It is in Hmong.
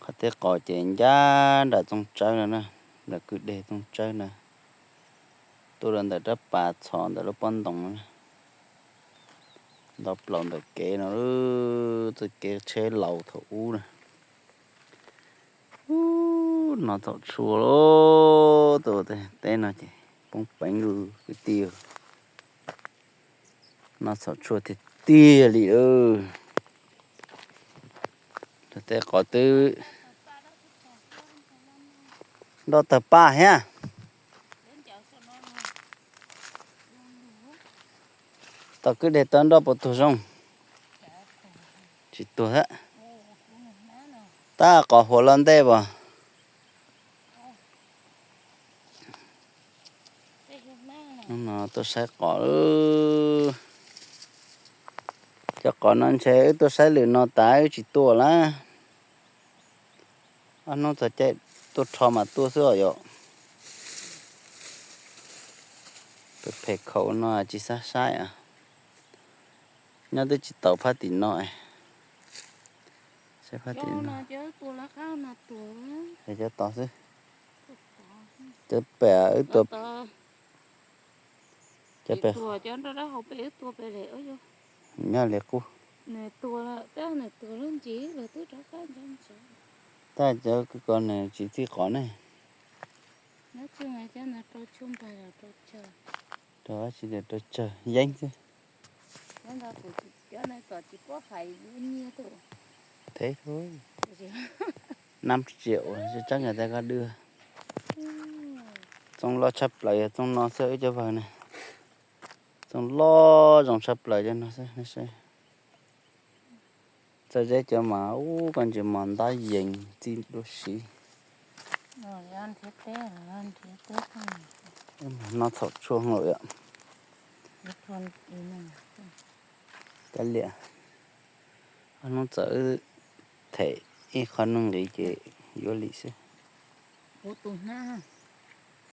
Qhov tej qos ces ncaj nram Txooj Tsawb no na, nram kwj deg Txooj Tsawb na, tuaj rau ntawm rab pas txhos ntawm lub pob ntoos na, nto plaws ntawm kev no, txoj kev tsheb laus thaum ub na. Ub, no txhaum tshua lawm, tuaj teb no ces poob peev lawm kwv tij. No txhaum tshua tiag tiag li lawm. Tej qos twb nroj tawg paj thiab. Tom kwj deg tau nroj puas tuag zoo? Tsis tuag thiab. Tab qos huam los ntej as. Hnub no tuaj saib qos. Cov qos no ntshe wb tuaj saib lwm no tas wb tsis tuaj lawm. Ob hnub txog caij tuaj rho mas tuaj xwb os yom. Pem phem khaum no tsis xav saib. Nyob twb tsis tau phab tim no. Saib phab tim no. Cov tos xwb. Cov pem wb tua. Cov pem nyob li qub. Tab cov ko nws tsis txij qos ne. Rau dab tsi, rau tsawg yeeb xwb. Thev, nab tsiam uas tseeb nkaus tias koj dwj. Txooj loj tshaj plaws yog txooj no xwb wb cov vawg na. Txooj loj zoo tshaj plaws cov no xwb. Txawj zeb cov mas ub koj ntsia mos ntab yees txij duab siv. No txhaum tshuaj lawm yom. Kav liam, ob hnub txawm wb them ib qho nuj nqis ces yuav li xwb.